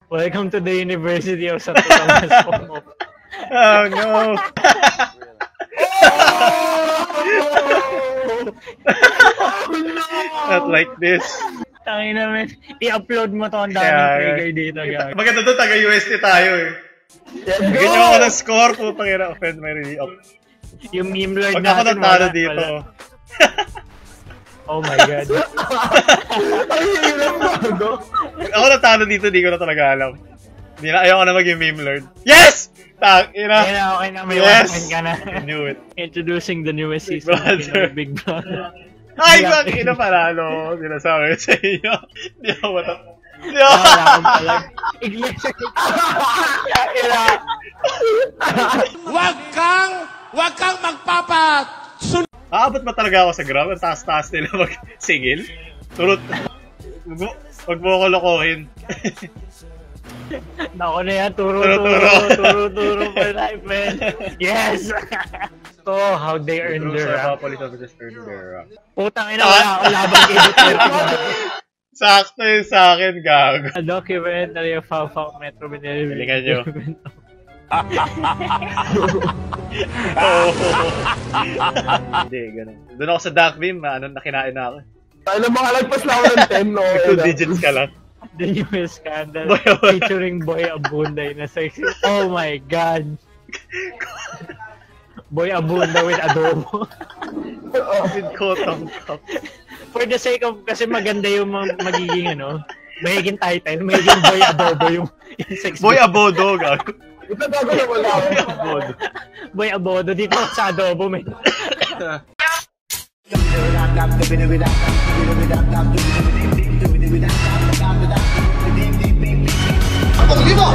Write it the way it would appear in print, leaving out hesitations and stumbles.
Welcome to the University of Santo Tomas. Oh no! Not like this. Tangin namin. I-upload mo to ang daming trigger dito. Maganda to, taga-UST tayo eh. Ganyan ako ng score, putang ina, offend my really up. Yung meme lord natin. Pag ako natalo dito. Oh my God. Pag ako natalo dito, di ko na talaga alam. Ayaw ko na maging meme lord. Yes! Tak, ina. Okay na, may 1 point ka na. I knew it. Introducing the newest season of Big Brother. Ay, bakit ina panalo? Sinasabi sa inyo. Di ako matap. Di ako. Wala akong palag. Iglesia. Wag kang magpapat. Aabot ba talaga ako sa ground? Ang taas-taas nila mag-singil? Turot. Huwag mo ako lokohin. Nako na yan, turo for life, man. Yes! So, how they earn their rank. Putang ina, wala akong labang editor. Sakto yun sa akin, gago. A documentary of how Metro Manila. Galingan nyo. Hindi, ganun. Doon ako sa Dank beam, nakinain na ako. Alam mo, kalagpas na ako ng 10, no? 2 digits ka lang. The newest scandal featuring Boy Abunday na sexy. Oh my God. Boy Abunda with adobo. With cotton cup. For the sake of, kasi maganda yung magiging magiging title, magiging Boy Adobo yung sex. Boy Abodo, gago. Ito gago na wala ako. Abodo. Boy Abodo, dito sa adobo, may. Abang lima!